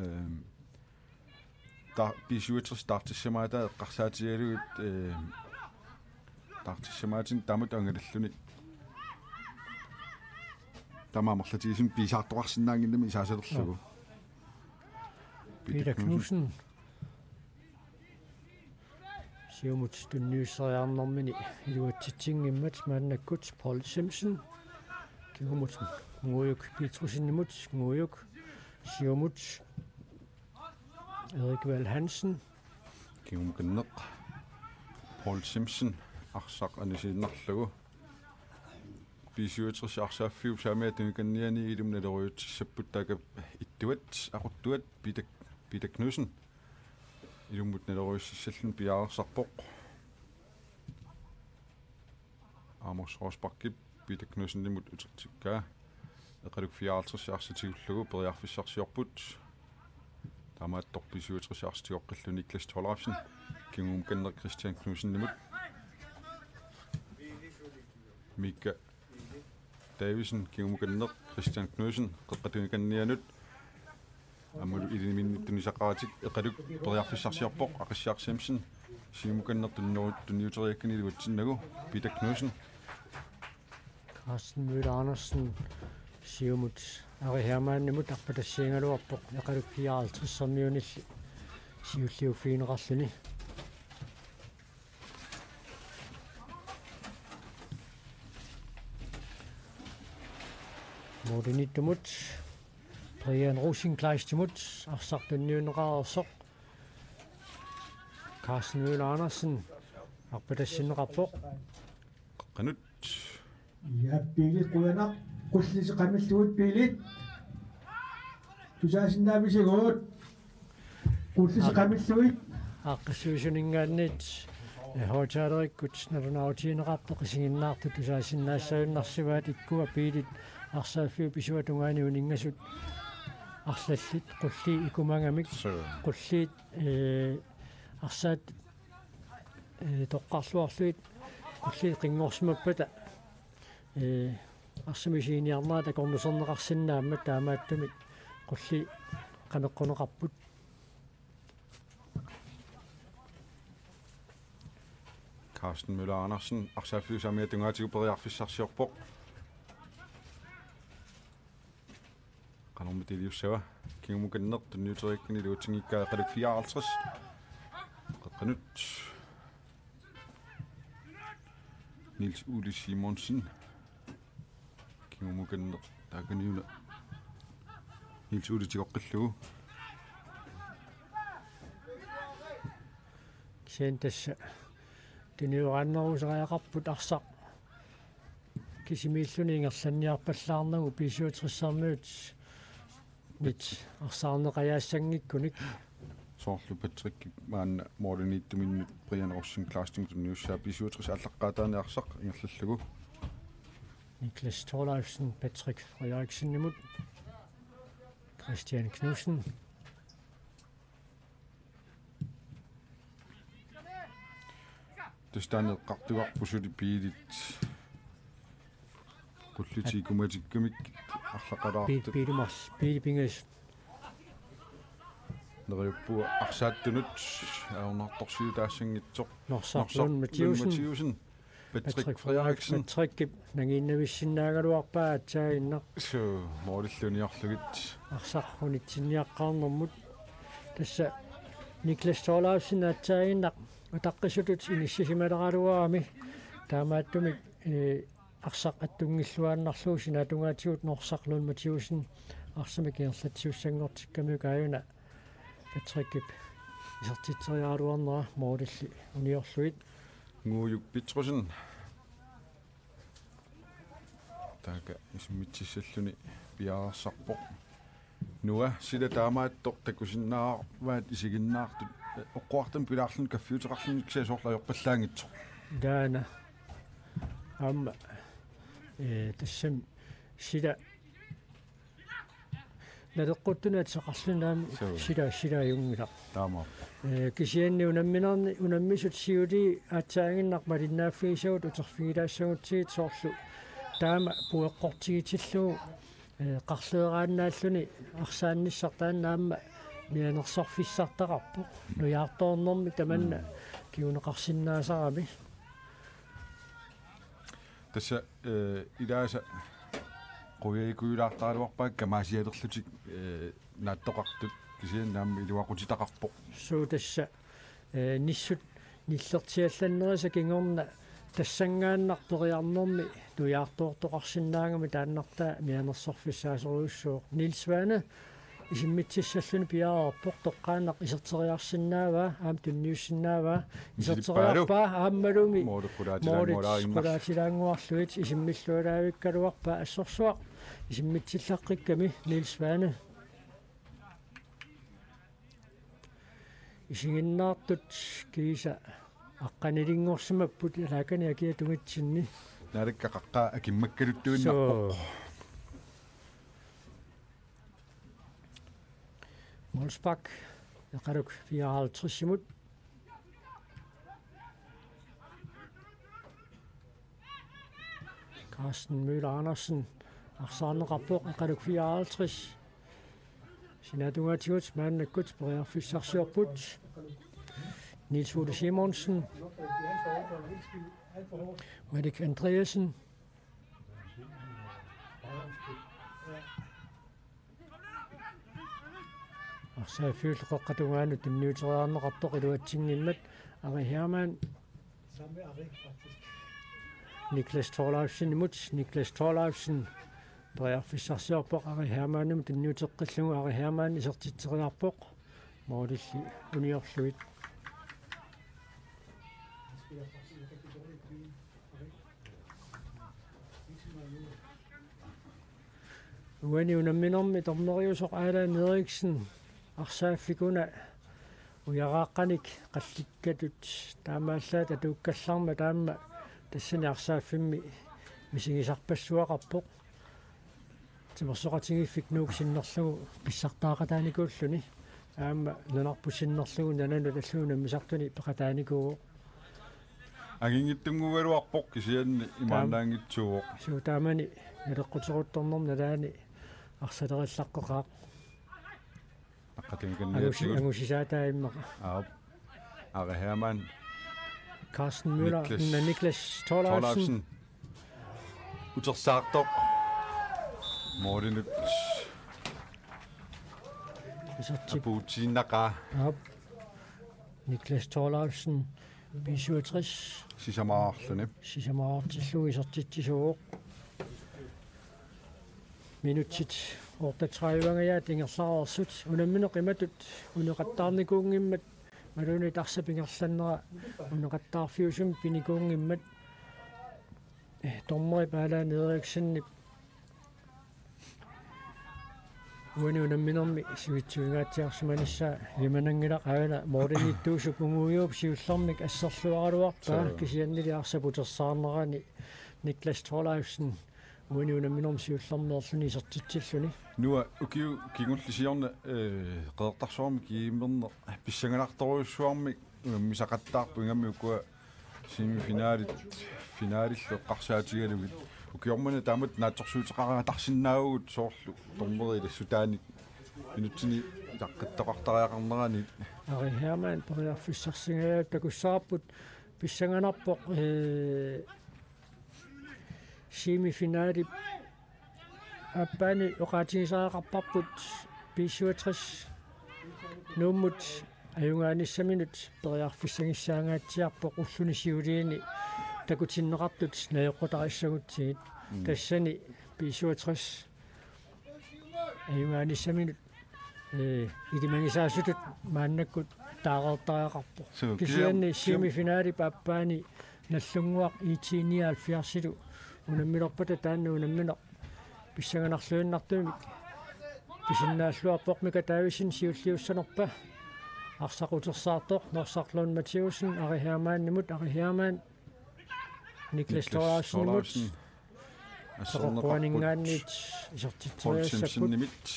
Ehm, ta-, B syvogtres taartissamaataa eqqarsaatigalugit, ehm, taartissamaatinut taamatut angalalluni. Taama amerlatigisumik pisaartoqarsinnaannginnami isaasalerlugu. Peter Knudsen. Siumut tunniusseriarnermini iluatsitsinngimmat maannakkut Paul Simpson. Kingumut Ngujuk Petrussenimut, Ngujuk. Siumut Erik Val Hansen. Kingumukanneq. Paul Simpson arsaq anisiinnarlugu. B syvogtres arsaaffiup saamiata tungaaninngaanniit ilumut naloriutsissapput taakku ittuat, aquttuat, Peter, Peter Knudsen. Ilumut naloriussissalluni piareersarpoq. Amos Rosbachip Peter Knudsenimut utertikkaa. Eqaluk fireoghalvtreds arsaq tigullugu periarfissarsiorput. Taamaattoq B syvogtres arsaq tigoqqillugu Niklas Tollefsen. Kingumukanneq Christian Knudsenimut. Mika Davidsen, kingumukanneq Christian Knudsen, qeqqata tungaaninngaanniit. Aammalu iliniminnut tunisaqaratik, Eqaluk periarfissarsiorpoq, Aqissiaq Simpson, siumukanneq tunniu-, tunniuteriakkani iluatsinnagu, Peter Knudsen. Carsten Møller Andersen, siumut, Ari Hermannimut arpatassiagaluarpoq, Eqaluk fireoghalvtredsermiunilli siulliuffigineqarluni. Målimiittumut Brian Rosenkleistimut arsaq tunniunneqareersoq. Carsten Møller Andersen arpatassinneqarpoq. Qeqqanut. Ja, Piilit qujanaq, qullissi qamillugit Piilit. Tusaasinnaavisigut. Qullissi qamillugit. Aaqqissuisuninngaanniit, eh, højttalerikkut nalunaarutigineqartoq isiginnaartut tusaasinnaassagunarsivaat, ikkua Piilit arsaaffiup isuata tungaani uninngasut arlallit, qullii ikumagamik, suu, qulliit, eh, arsaat, eh, toqqarluarlugit, qulliit qinngorsimappata, eh, arsamik isiginiarnerat akornuserneqarsinnaammat, taamaattumik qullii qanoq qunneqarput. Carsten Møller Andersen, arsaaffiup saamiata tungaatigut periarfissarsiorpoq. Qanormi iliussava, kingumukanneq tunniuteriakkani iluatsinngikkaa, Eqaluk fireoghalvtreds. Qeqqanut. Niels Ole Simonsen. Kingumukanneq taakaniuna. Niels Ole tigoqqillugu. Kisianni tassa tunioraannerusariaqarput arsaq kisimiilluni ingerlanniarpallaarnagu B syvogtressermiut nit arsaarneqajaassanngikkunik. Soorlu Patrick maanna målimiittuminnut Brian Rosing Klaastimut tunniussaa B syvogtres aallaqqaataani arsaq ingerlallugu. Niklas Thorleifsen, Patrick Frederiksenimut. Christian Knudsen. Tassa taanna eqqartugarput suli biilit. Qullutit ikumatikkamik arlaqalaartut. Biil-, biilimars-, biilipingas. Neriuppunga arsaattunut ajornartorsiutaassanngitsoq. Norsaq Lund Mathiussen. Mathiussen. Patrick Frederiksen. Patrickip nangiinnavissinnaagaluarpaa aatsaaginnaq. Suu, målillu uniorlugit. Arsaq unitsinniaqqaarnermut. Tassa Niklas Thorleifsen aatsaaginnaq utaqqisutut inissisimaleraluarami. Taamaattumik, ee, arsaq attunngilluinnarlugu sinaatungaatigut Norsaq Lund Mathiussen arsamik ingerlatsisussanngortikkamiuk aajuna Patrickip isertitseriaraluarnera målillu uniorlugit. Ngujuk Petrussen. Taakku isimmitsissalluni piareersarpoq. Noah, sila taamaattoq takusinnaavaat isiginnaartut, eh, oqquartami pilaarluni kaffiuteqarluni kisianni soorlu ajorpallaanngitsoq. Taanna. Aamma, eh, tassami sila naleqquttuni atisaqarluni aamma. Suu. Sila, sila ajunngilaq. Taamaappoq. Ee, kisianni unamminerni, unammisut siulii aatsaaginnaq malinnaaffigisagut uterfigilaassagutsigit soorlu taama pueqqortigitillugu, ee, qarleeraannaalluni arsaannissaq taanna aamma mianersorfissartaqarpoq. Nujaartoornermi tamanna. Mm. Kinguneqarsinnaasarami. Tassa, eh, ilaasa qujalikujulaartaraluarpaat kamaasialerlutik, eh, naattoqartut kisianni aamma iluaqutitaqarpoq. Suu tassa, eh, nissut nillertiallannerisa kingorna tassanngaannaq periarnermi nujaartoortoqarsinnaagami taannartaa mianersorfissaasorujussuuvoq. Niels Svane isimmitsissalluni piareerpoq toqqaannaq iserteriarsinnaavaa, aamma tunniussinnaavaa, iserteriarpaa, aammalumi målit qulaatilaannguarlugit isimmillualaavikkaluarpaa assorsuaq isimmitsillaqqikkamik Niels Svane. Isiginnaartut kiisa aqqanilinngorsimapput alaakani akia tungitsinni. Naalakka qaqqaa akimmakkaluttuinnarpoq. Suu. Målspark, Eqaluk fireoghalvtredsimut. Carsten Møller Andersen, arsaarneqarpoq, Eqaluk fireoghalvtreds. Sinaatungaatigut maannakkut periarfissarsiorput. Niels Ole Simonsen. Malik Andreasen. Arsaaffiullu qeqqata tungaanut tunniuteriarneqartoq iluatsinngimmat Ari Hermann. Niklas Thorleifsenimut, Niklas Thorleifsen. Periarfissarsiorpoq Ari Hermannimut tunniuteqqillugu Ari Hermann isertitseriarpoq. Målillu uniorlugit. Uani unamminermi dommeriusoq Allan Eriksen arsaaffik una ujaraaqqanik qallikkatut taamaallaat atuukkallarmat aamma tassani arsaaffimmi misigisarpassuaqarpoq. Timersoqatigiiffik Nuuk sinnerlugu pissartaaqataanikuulluni. Aamma nunarput sinnerlugu nananut allugu nammisartuni peqataanikuuvoq. Anginngitsunnguugaluarpoq kisianni taam-, imaannaanngitsuuvoq. Suu taamani naleqquteruttornermi nalaani arsalerillaqqeqaaq. Naqqatigikanniatsigut. Angusi-, angusisaataat immaqa. Aap. Ari Hermann. Carsten Møller, Niklas, na-, Niklas Thorleifsen. Thorleifsen. Utersaartoq. Målinut. Isertip-, apuutiinnaqaaq. Aap. Niklas Thorleifsen, B syvogtres. Sisamaarluni. Sisamaartillugu isertitsisuuvoq. Minutsit otteogtredive-angajaat ingerlareersut. Unammineq imatut uneqattaarnikuunngimmat Imaluunniit arsap ingerlanera uneqattaarfiusumik pinikuunngimmat, eh, dommerip Allan Eriksenip uani unamminermi sivitsukingaatsiarsimanissaa ilimananngilaq. Aana Morten Ittuusup Pungujuup siullermik asserluaraluarpaa. Suu. Kisiannili arsap utersaarnerani Niklas Thorleifsen uani unamminermi siullermeerluni isertitsilluni. Nua ukiut kingulliit siorna, eh, Qeqertarsuarmi kiimmerneq pissanganartorujussuarmik unammisaqattaarpoq, ingammik ukua semifinalit, finalillu eqqarsaatigalugit. Ukioq manna taamatut naatsorsuuteqaratarsinnaavugut soorlu dommerit ilassutaannik minutsini itaqqittoqartariaqarneranit. Ari Hermann periarfissarsingajaat takussavarput pissanganarpoq, eh, semifinalip aappaani oqaatigisariaqarparput B syvogtres Nuummut ajugaanissaminut periarfissagissaangaatsiarpoq ulluni siuliini takutinneqartut najoqqutarissagutsigu. Mm. Tassani B syvogtres ajugaanissaminut, eh, ilimagisaasutut maannakkut taareertariaqarpoq. Suu, kisianni kisianni semifinalip aappaani Nallunnguaq I T nioghalvfjerdsilu unammilerpata taanna unammineq pissanganarluinnartumik pisinnaalluarpoq. Mika Davidsen siulliussanerpa arsaq utersaartoq, Norsaq Lund Mathæussen Ari Hermannimut, Ari Hermann Niklas Niklas Thorleifsenimut. Thorleifsen. Asserneqarput Toqoqquaninngaanniit Poul isertitsiviussapput. Simpsonimit.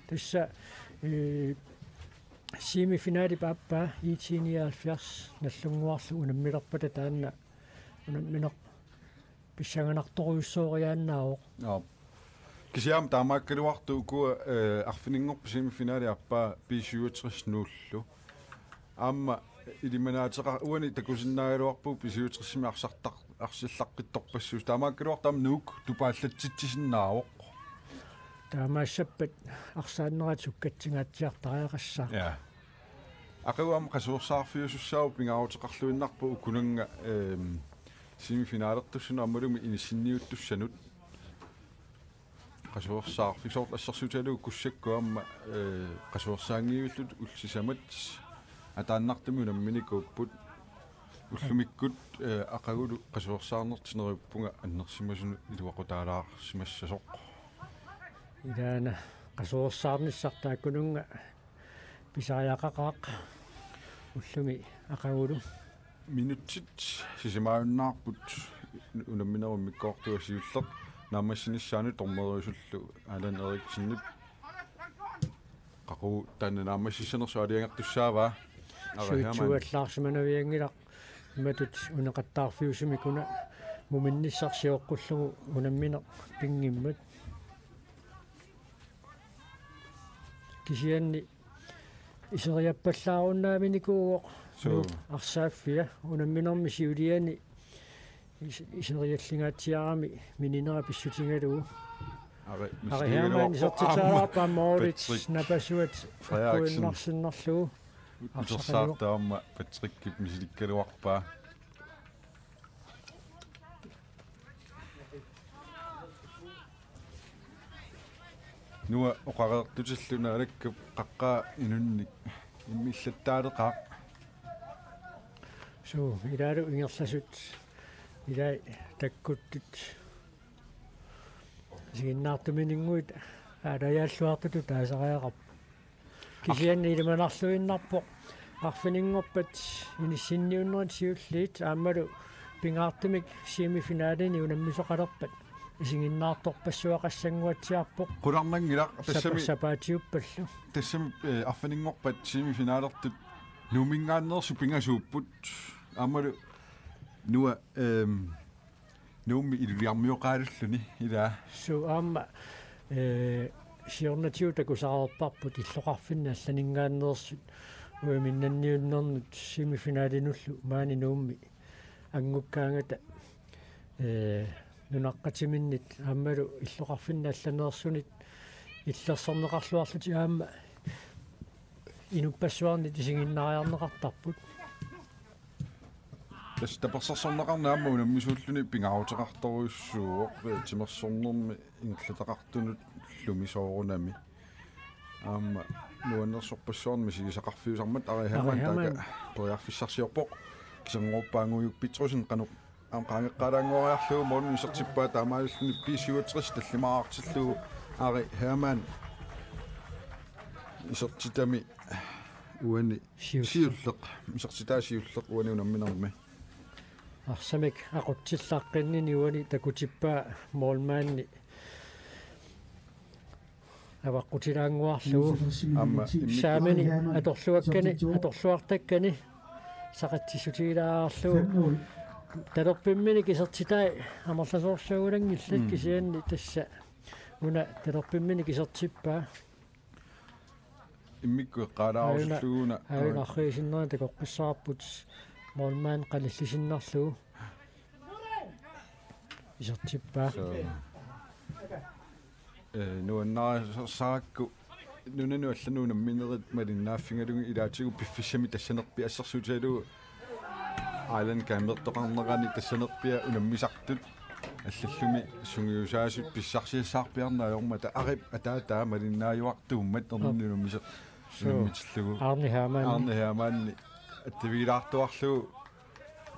Tassa, eh, semifinalip aappaa I T nioghalvfjerds Nallunnguarlu unammilerpata taanna unammineq pissanganartorujussuoriaannaavoq. Joo. Kisianni taamaakkaluartoq ukua, eh, arfininngorpat semifinalip aappaa B syvogtres Nuullu. Aamma ilimanaateqa-, uani takusinnaagaluarpugut B syvogtresimi arsartar-, arsallaqqittorpassuusoq. Taamaakkaluartoq aamma Nuuk tupaallatsitsisinnaavoq. Taamaassappat arsaannerat sukkatsinngaatsiartariaqassaaq. Ja. Aqagu aamma qasuersaarfiusussaavoq, pingaaruteqarluinnarpoq ukunannga, ehm, semifinalertussanut aammalumi inissinniuttussanut. Qasuersaarfik soorlu assersuutigalugu Kussakkut aamma, eh, qasuersaanngivillutik ullut sisamat ataannartumik unamminikuupput. Ullumikkut, eh, aqagulu qasuersaarnertik neriuppunga annersimasunut iluaqutaalaarsimassasoq. Ilaana qasuersaarnissaq taakkununnga pisariaqaqaaq ullumi aqagulu. Minutsit sisamaajunnaarput unamminerup immikkoortua siulleq naammassinissaanut, dommeriusullu Allan Eriksenip. Qaqugu taanna naammassissanersoq aalajangertussaavaa? Ari Hermann. Suitsuallaarsimanavianngilaq imatut uneqattaarfiusumik una muminnissaq sioqqullugu unammineq pinngimmat. Kisianni iseriappallaarunnaavinikuuvoq. Suu. Nuuk arsaaffia unamminermi siuliani is-, iseriallingaatsiarami mininera pissutigalugu. Ari, Ari Hermann misigigaluarpoq isertitseriarpaa aamma Moritz Patrick Napasuat Frederiksen. Akkuinnarsinnarlugu. Utersaartoq aamma Patrickip misilikkaluarpaa. Nua oqareertutillu Naalakkap qaqqaa inunnik immillattaaleqaaq. Suu, ilaalu ingerlasut ilai takkuttut isiginnaartumininnguit aalajaalluartutut taasariaqarput. Kisianni ilimanarluinnarpoq arfininngorpat inissinniunnerit siulliit aammalu pingaartumik semifinalini unammisoqalerpat isiginnaartorpassuaqassannguatsiarpoq. Qularnanngilaq. Sapa-, tassami, sapaatiuppallu. Tassami, eh, arfininngorpat semifinalertut Nuumminngaanneersut pingasuupput. Aammalu Nua, ehm, Nuummi iluliarmioqaalulluni ilaa. Suu, aamma, eh, siornatigut takusaqarparput illoqarfinni allaninngaanneersut uiminnanniunnernut semifinalinullu maani Nuummi angukkaangata, eh, nunaqqatiminnit aammalu illoqarfinni allaneersunit illersorneqarluarlutik aamma inuppassuarnit isiginnaariarneqartarput. Tassa tapersersorneqarneq aamma unammisuulluni pingaaruteqartorujussuuvoq, eh, timersornermi ingerlataqartunullu soorunami. Aamma Nuannersorpassuarnik misigisaqarfiusarmat Ari Hermann. Ari Hermann taakku periarfissarsiorpoq. Kiserngoruppaa Ngujuk Petrussen qanoq aamma qaangeqqaalaannguariarlugu målmandip isertippaa taamaalilluni B syvogtres tallimaartillugu Ari Hermann isertitami uani siulleq. Siulleq. Isertitaa siulleq uani unamminermi. Arsamik aqutsillaqqinni uani takutippaa målmandi avaqqutilaannguarlugu. Aamma immikkut saamini atorluakkani, atorluartakkani saqitsissutigilaarlugu. Talerpimminik isertitai amerlasoorsuugulanngillat. Mm. Kisianni tassa una talerpimminik isertippaa. Immikkut eqqaalaarusullugu una. Aajuna arriisinnerani takoqqissaarput målmand qanillisinnarlugu. Isertippaa. So. Eh, nuannarisassarakku unamminerit malinnaaffigalugit ilaatigut piffissami tassanerpiaq assersuutigalugu Alan Kamertoqarnerani tassanerpiaq unammisartut allallumi sungiusaasut pissarsiassaarpiarneq ajormata Arip ataataa malinnaajuartuummat erninnut unammiser-, unammitillugu. Arne Hermann. Arne Hermann attavigilaartuarlugu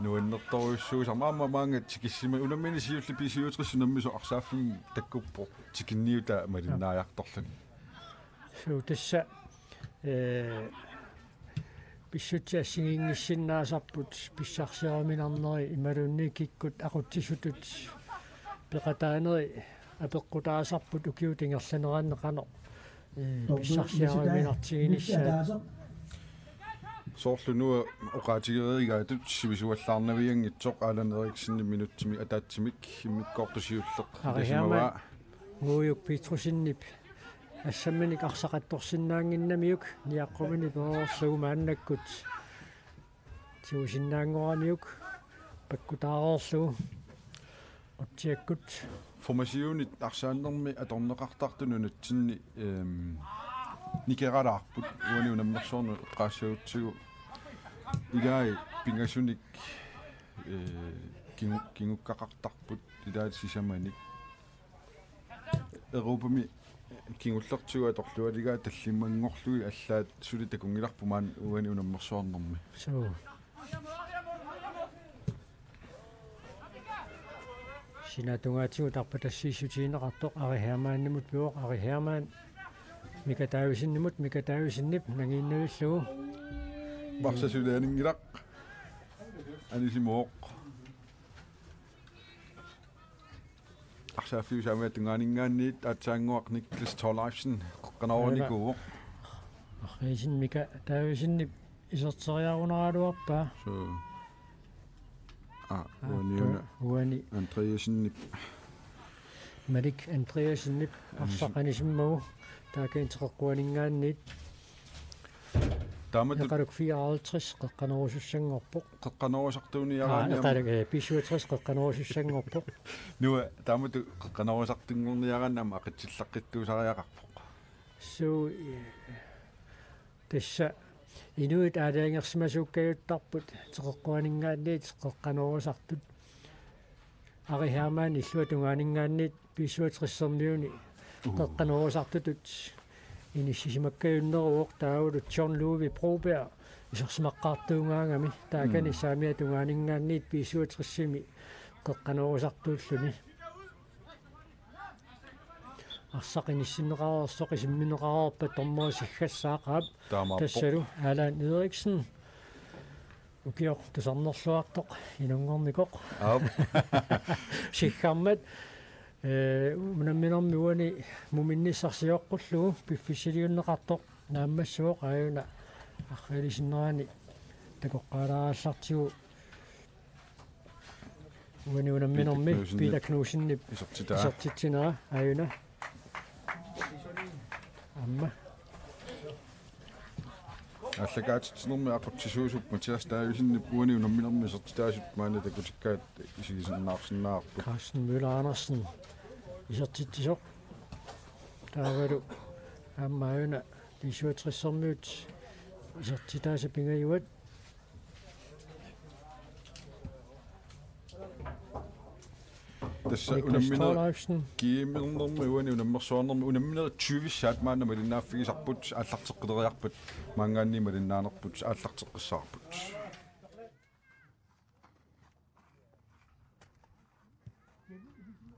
nuannertorujussuusarmat aamma maanga tikissima unammineq siulleq B syvogtres unammisoq arsaaffimmut takkuppoq tikinniutaa malinnaajartorluni. Suu tassa, eh, pissutsit assigiinngissinnaasarput pissarsiariminarneri imaluunniit kikkut aqutsisutut peqataaneri apeqqutaasarput ukiut ingerlaneranni qanoq, eh, pissarsiariminartiginissaat. Soorlu una oqaatigereegaatut sivisuallaarnavianngitsoq Allan Eriksenip minutsimik ataatsimik immikkoortoq siulleq. Ari Hermann. Ngujuk Petrussenip assamminik arsaqattorsinnaannginnamiuk niaqquminik pereerlugu maannakkut tigusinnaanngoramiuk pakkutaareerlugu qutsiakkut. Formationit arsaannermi atorneqartartut nunatsinni, ehm, nikeralaarput uani unammersuarnut eqqaassagutsigu ilai pingasunik, eh, kingu-, kingukkaqartarput ilaat sisamanik. Europami kingullertigut atorlualigaat tallimanngorlugit allaat suli takunngilarput maani uani unammersuarnermi. Suu. Sinaata tungaatigut arpatassiissutigineqartoq Ari Hermannimut pivoq, Ari Hermann Mika Davidsenimut, Mika Davidsenip nangiinnavillugu. Varsa sulianinngilaq. Anisimooq. Arsaaffiup saamiata tungaaninngaanniit aatsaannguaq Niklas Thorleifsen qeqqanoornikuuvoq. Arriisin Mika Davidsenip iserteriarunaraluarpaa. Suu. Aa, aa, uani una. Uani. Andreassenip. Malik Andreassenip arsaq anisimmagu taakani teqeqquaninngaanniit. Taamatut Eqaluk fireoghalvtreds qeqqanoorusussanngorpoq. Qeqqanoorusartuuniaraanni aamma. Aa, eqaluk, eh, B syvogtres qeqqanoorusussanngorpoq. Nua, taamatut qeqqanoorusartunngorniaraanni aamma aqitsilaaqqittuusariaqarpoq. Suu, eh, tassa inuit aalajangersimasuukkajuttarput teqeqquaninngaanniit qeqqanoorusartut. Ari Hermann illuatungaa aningaanniit B syvogtressermiuni qeqqanoorusartutut inissisimakkajunneruvoq taavalu John Ludvig Broberg isersimaqqaartuugaangami taakani saamiata tungaaninngaanniit B syvogtresimi qeqqanoorusartuulluni. Arsaq inissinneqareersoq isimmineqareerpat dommeri siggassaaq aap. Taamaappoq. Tassalu Allan Eriksen. Ukioq tusarnerluartoq inunngornikoq. Aap. Siggammat, eh, unamminermi uani muminnissaq sioqqullugu piffissaliunneqartoq naammassivoq aajuna arriilisinnerani takoqqaalaallartigu uani unamminermi Peter Knudsenip isertitsinera aajuna. Aamma. Aallakaatitsinermi aqutsisuusup Mathias Davidsenip uani unamminermi isertitaasut maani takutikkaat isigisinnaarsinnaavarput. Carsten Møller Andersen isertitsisoq. Taavalu aamma aajuna B syvogtressermiut isertitaasa pingajuat. Tassa Niklas unamminerit Thorleifsen. Kiimernermi uani unammersuarnermi unamminerit tyvissaat maanna malinnaaffigisarput, aallarteqqileriarpat maanngaanniit malinnaanerput, aallarteqqissaarput.